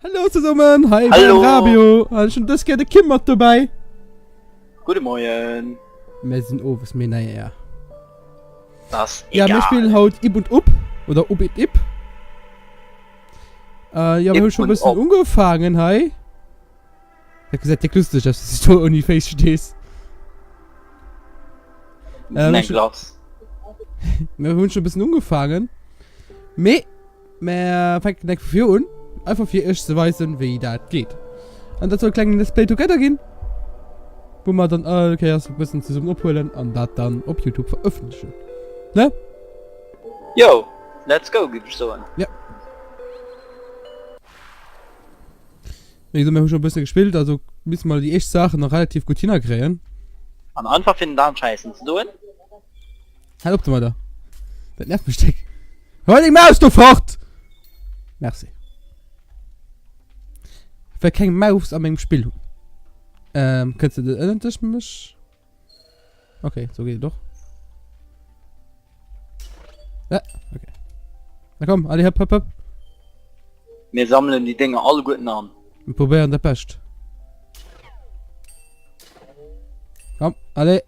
Hallo zesummen, hei Hallo. beim Radio. An ech hunn dës Kéier de Kim mat dobäi. Gudde Moien. Mir sinn owes, mee naja. Das Ja, mir egal. spillen haut Ip und Up oder Up et Ip. Äh, ja, mir Ip hu schon und bëssen Op. ugefaangen hei. Dat gesäit déck lustig aus, dass du do ouni Féiss stees. Äh, Ähm, eng Glace. Mir hunn schon bëssen ugefaangen. Mee Mer fänken direkt vu vir un, einfach fir iech ze weisen, wéi dat geet. An dat soll e klengen Let's Play Together ginn, wou mer dann all Kéiers e bëssen zesummen ophuelen an dat dann op YouTube verëffentlechen. Ne? Yo, let's go, géif ech soen. Ja. Wéi gesot, mir hu scho e bësse gespillt, also misse mer déi éischt Saachen nach relativ gutt hinnerkréien. An einfach fir den Dan schäissen ze doen. Hal op domadder. Dat nervt mech déck. Hol deng Maus do fort! Merci. Ech well keng Maus a mengem Spill hunn. Ähm, kënns de ënnert dech mech? Okay, so geet et och. Ja, okay. Na komm, allez, hopp, hopp, hopp. Mir sammelen déi Dénger alleguerten an. Mir probéieren dat Bescht. Komm, allez.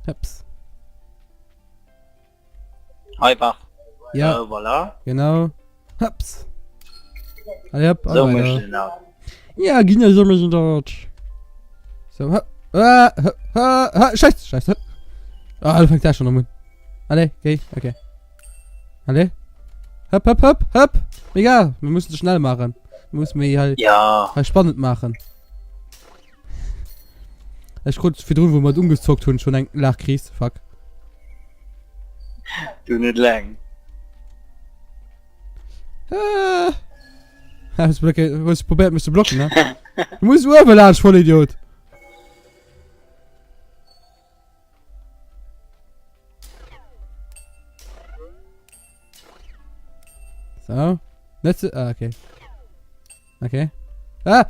Ups. Hei war. Ja. Äh, voilà. Genau. Ups. Allez, hopp, So möchte ich das. Ja, genau so möchte ich das. So, ha, ah, ha, ha, ha, Scheiße, Scheiße. Ah, du fängst ja schon an. Allez, geh, okay. Allez. Hopp, hopp, hopp, hopp. Egal, wir müssen es schnell machen. Wir müssen mir halt, ja. halt spannend machen. Ech krut virdrun wou mer et ungezockt hunn schon eng Laachkris, fuck. Du net leng. Ah. Hues hues probéiert mech ze blocken, ne? Du muss uewe laanscht, Vollidiot! So. Net ze, ah, okay. Okay. Ah!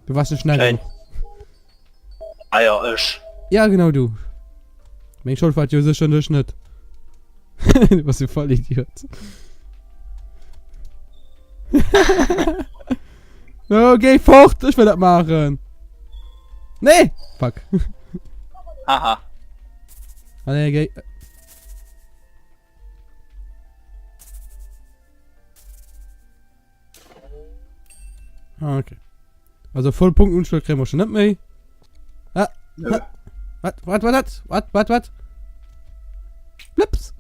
Du warst nicht schnell Schön. genug. Ah ja, ech. Ja, genau du. Meng Schuld war jo sicher nicht net. du warst ein Vollidiot. no, geh fort, ich will das machen. Nee! Fuck. Haha. Ah, nee, geh. Ah, okay. Also voll Punkt Unschuld kriegen wir schon nicht mehr. Ah, Nö. wat, wat, wat, wat, wat, wat? Blips.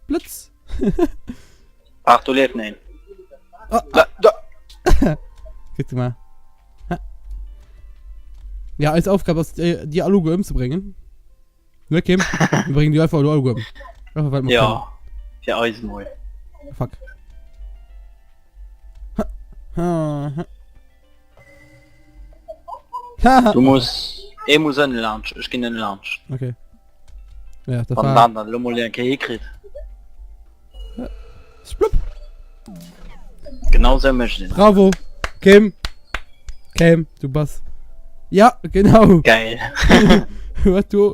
Blitz. Ach, du lebt nein. Ah, Da, da. Guck mal. Ha. Ja, als Aufgabe ist, die, die Alugo umzubringen. Ne Kim? Wir bringen die einfach alle um. Einfach, weil wir Ja. Fir eis mol. können. Fuck. Ha. Ha. Ha. Ha. Du muss ee muss ënne laanscht. Ech ginn ënne laanscht. Okay. Ja, dat Wann war... Dan dann lo mol eng Kéier hikritt. Splupp. Genau sou mécht een. Bravo. Kim. Kim, du bass. Ja, genau. Geil. Wat du.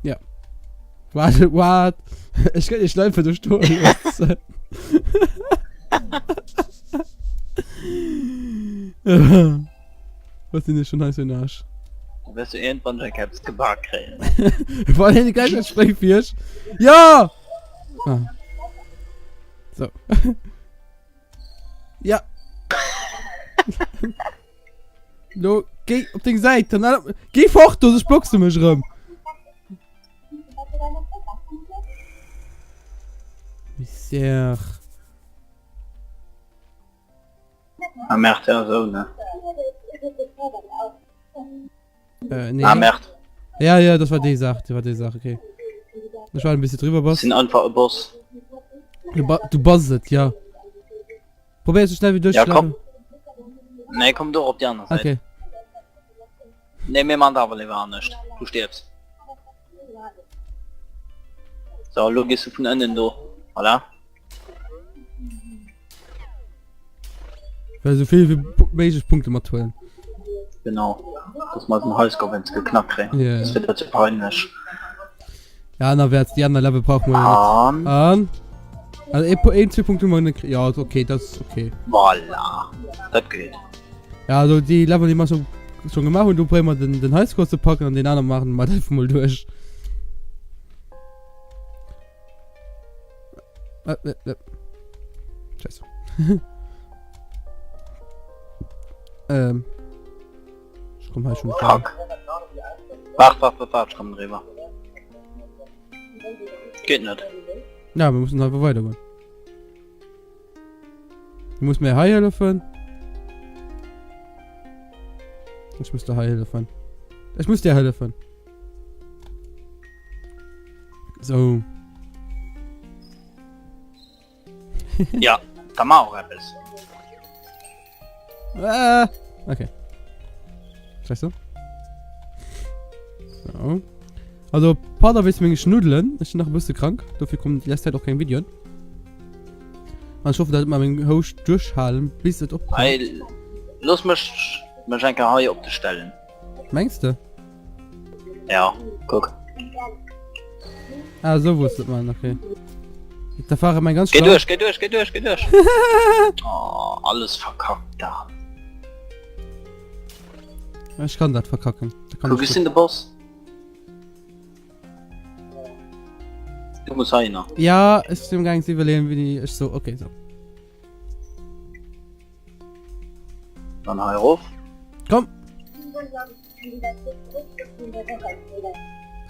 Ja. Warte, what? Ich kann nicht einfach durch stoen. Was sind schon heiß in Arsch? Du wirst du irgendwann dein Caps gebackt kréien. War die gleich Springfirsch? Ja! Ah. So. ja. Lo, geh op deng Säit, dann geh fort, du, sonst blockst du mech erëm. Misère. Ah merde, ja so, ne? Äh, nee. Ah merde. Ja, ja, das war die Sache, das war die Sache, okay. Ich war ein bisschen drüber, Boss. Sind einfach e Boss. Du, ba du bass et, ja. Probier so schnell wie Ja, komm. durchschlafen. Nee, komm doch op die aner Seite. Okay. Nee, mir man awer lieber anescht. Du stirbs. So, lo gehst du vun ënnen do. Voilà. Well so vill wie méiglech Punkte mathuelen. Genau. Dass mer den Highscore wenn's geknackt kréien. Yeah. Das wird zu peinlich. Ja, aner wäert die aner Level brauchen wir ja net. An An? Also ee, een, zwee Punkte hu mer net kri-, ja, okay, dat ass okay. Voilà, dat geet. Ja, also déi Level, déi mer scho, scho gemaach hunn, do probéiere mer den, den Highscore ze packen an deen aner maachen mer einfach mol duerch. Äh, äh, äh. Scheiße. ähm. Ich komm hei schon rein. Fuck. Waart, waart, waart, waart, ech kommen eriwwer. Geet net. Ja, wir müssen einfach weitergehen. Du musst mir hei helfen. Ich muss dir hei helfen. Ich muss dir helfen. So. Ja, da maach och eppes. Ah, okay. Scheiße. So. Also, Pader wéinst menge Schnuddelen. Ech sinn nach e bësse krank. Dofir kommen déi lescht Zäit och keng Videoen. An ech hoffen, dat mat mengem Houscht duerchhalen, bis et ophält. Hei, looss mech mech eng Kéier hei op dech stellen. Mengs de? Ja, kuck. Ah, so wusst man, okay. Da fahre mein ganz Geh durch, geh durch, geh durch, geh durch. oh, alles verkackt da. Ich kann dat verkacken. Da kann Guck, ich sinn de Boss. Du muss hei nach. Ja, ich bin gang ze iwwerleeën, wéi ich so, okay, so. Dann hei erof. Komm!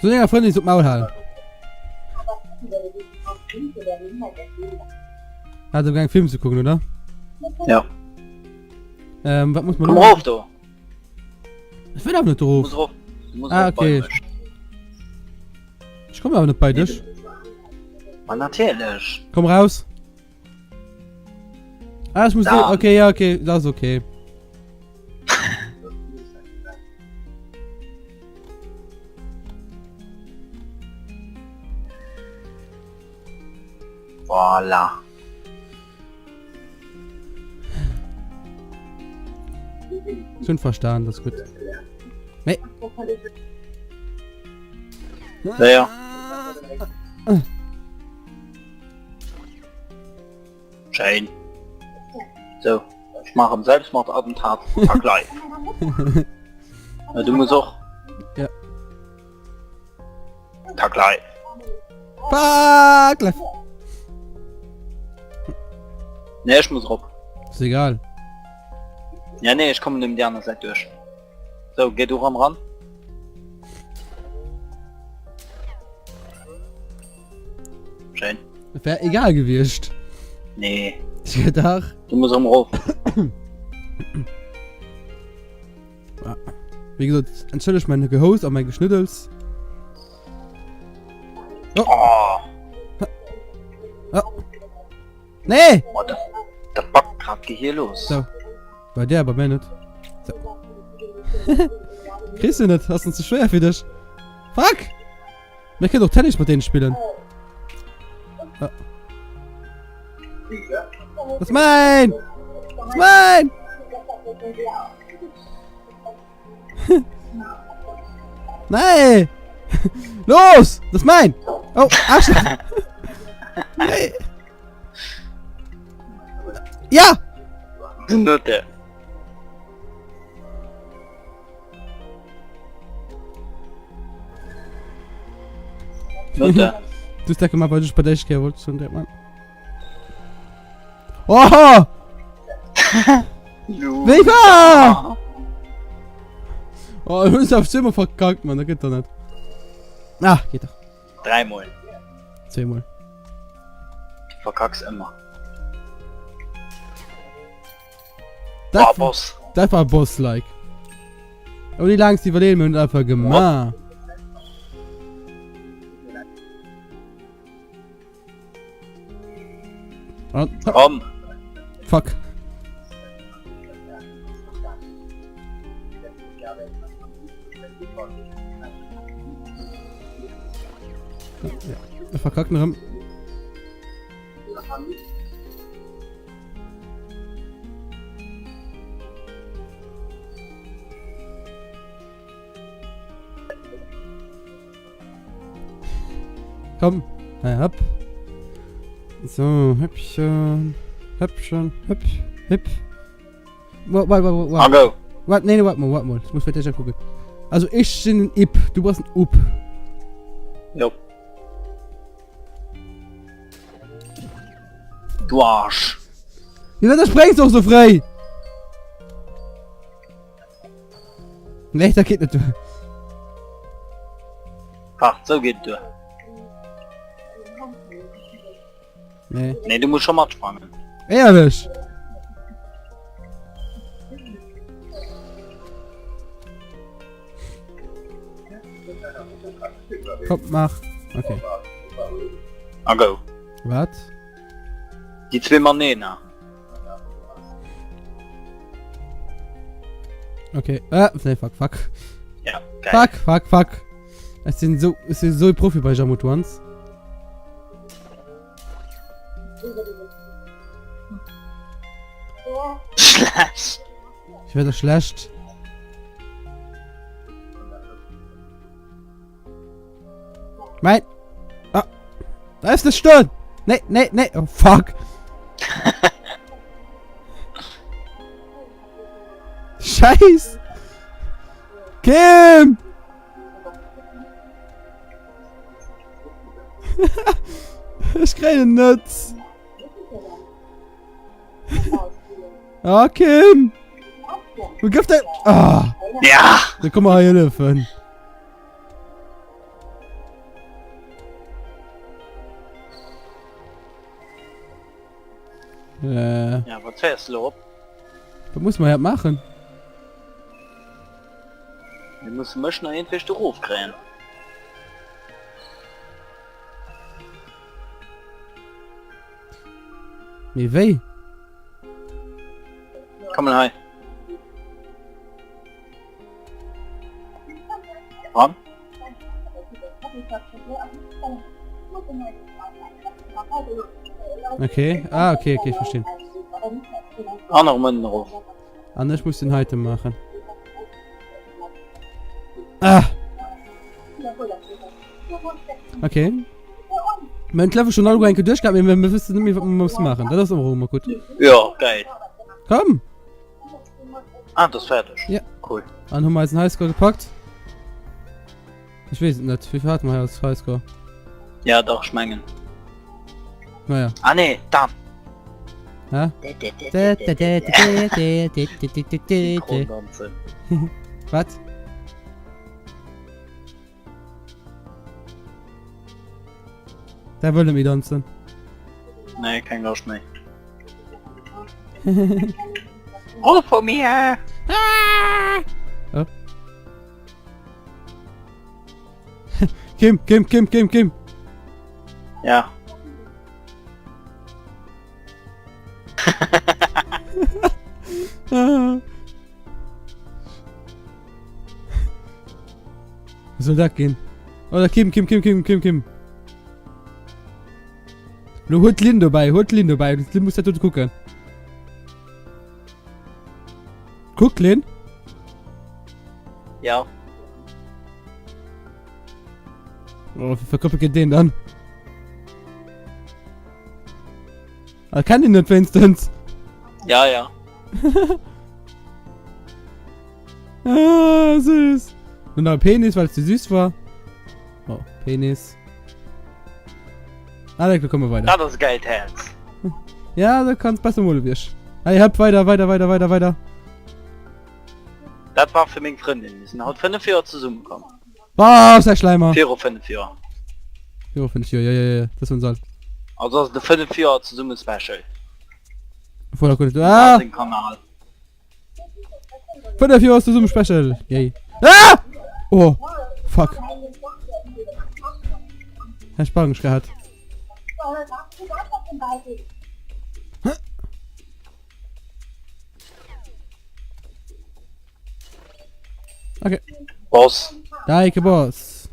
Zu denger Frëndin op d'Maul halen. Hat am Gang Film ze kucken, oder? Ja. Ähm, wat muss man Komm erof do. Ech wëll awer net Du erof. muss erof. Du muss Ah, erof bei okay. mech. Ech komm awer net bei dech. Ma natierlech. Komm raus. Ah, ich muss Da. okay, ja, okay, das ist okay. Voilà. Schon verstanden, das ist gut. Nee. Ja, ja. Schéin. So, ech maachen Selbstmordattentat. Verglei. Ja, du muss och. Ja. Verglei. Fuck life. Nee, ech muss rop. Ist egal. Ja, nee, ech kommen ëm déi aner Säit duerch. So, geh du ran ran. Schéin. Wär egal gewiescht. Nee. Dach. Du muss am Rolf. Ah. Wie gesagt, entschuldigt mein Gehost an mein Geschnüddels. Oh. oh. Oh. Nee! Oh, da, da backt grad Gehir los. So. Bei der, bei mir net. So. Kriegst du net? Hast du zu schwer für dich? Fuck! Mir kënnt och Tennis mat deenen spillen. Ah. Das ist mein! Das ist mein! Nee! Los! Das ist mein! Oh, Arschloch! Nee! Ja! Nutte. Nutte. Du hast das gemacht, weil du bei der Kehr wolltest schon direkt mal. Oh! Wéi war? Oh, du hast auf Zimmer verkackt, Mann, das geht doch nicht. Ah, geht doch. Dräimol. Zweemol. Du verkacks ëmmer. Dat, Oh, Boss. dat war Boss-like. Ouni laang ze iwwerleeën, mir hunn et einfach gemaach. An, Komm. fuck. Ja, verkacken erëm. Komm, hei, hopp. So, Hüppchen, Hüppchen, hüpp, hüpp. Warte, warte, warte, warte. A go. Warte, nee, nee, warte mal, warte mal. Ich muss vielleicht gucken. Also ich sinn en Ip, du bass en Up. Jo. Du Arsch. Wieso da spréngs du och so fréi? Nee, dat geet net duer. Waart, sou geet et duer. Nee. Nee, du muss scho matsprangen. Éierlech? Komm, mach. Okay. A go. Wat? Déi zwee manener. Okay. Äh, nee, fuck, fuck. Ja, geil. Fuck, fuck, fuck. Ech sinn so, ech sinn so e Profi bei Jamut Ones. Schlecht. Ich werde schlecht. Nein. Ah. Da ist es Stirn. Nee, nee, nee. Oh, fuck. Scheiß. Kim. Ech kréien en net. Ah, Kim! Wo gëff de... Ah! Ja! Da komm mal hei hëllefen. Äh. Ja, wat fäers lo op? Wat muss man hier maachen? Mir musse mech nach iergendwéi do rof kréien. Mee wéi? Komm mal hei. Ran. Okay, ah, okay, okay, ich verstehe. An nach ënnen erof. An ech muss den heite maachen. Ah! Okay. Mir hunn d'Level schon alleguer eng Kéier duerchgehat, mee mir wëssen net méi, wat mer musse maachen. Dat ass och ëmmer gutt. Jo, geil. Komm! Ah, das ist fertig. Ja. Cool. An hu mer eisen Highscore gepackt? Ech weess et net. Wéi vill hate mer hei als Highscore? Ja, dach, ech mengen. Naja. Ah nee, da. Hä? Synchrondanzen. Wat? Der wëll net méi danzen. Nee, keng Loscht méi. Roll vu mir! Ah! Oh. Kim, Kim, Kim, Kim, Kim. Ja. Wéi soll dat ginn? Oh, da Kim, Kim, Kim, Kim, Kim, Kim. Lo huet d'Lynn dobäi, huet d'Lynn dobäi. D'Lynn muss dat dote kucken. Kuck, Lynn. Ja. Oh, wéi verkrëppelt gëtt deen dann? Ah, kennt ihn net wéinstens. Ja, ja. Ah, süß. Und noch Penis, weil es zu süß war. Oh, Penis. Ah, da kommen wir weiter. Dat ass e geilt Häerz. Ja, du kannst besser mole wie ich. Hey, hopp, weiter, weiter, weiter, weiter, weiter. Dat war fir meng Frëndin. Mir sinn haut 5 Joer zesumme komm. Boah, ist der Schleimer. Viru 5 Joer. Viru 5 Joer, ja, ja, ja, das sind all. Also ass de 5 Joer zesumme Special. Voller cool. Ah! Den Kanal. 5 Joer zesumme Special. Yay. Ah! Oh, fuck. Herr Spannung gehabt. Okay. Boss. Dike Boss.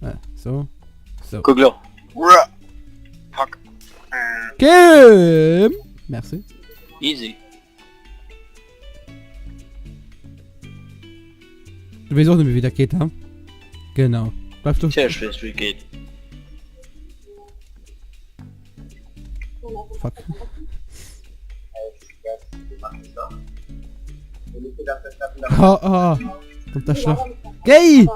Äh, so. So. Kuck lo. Fuck. Kim! Merci. Easy. Du weess och net méi wéi dat geet, ha? Genau. Bleif do. Tja, ech weess wéi et geet. Fuck. Ha, ha. Kommt der Schlag. Géi!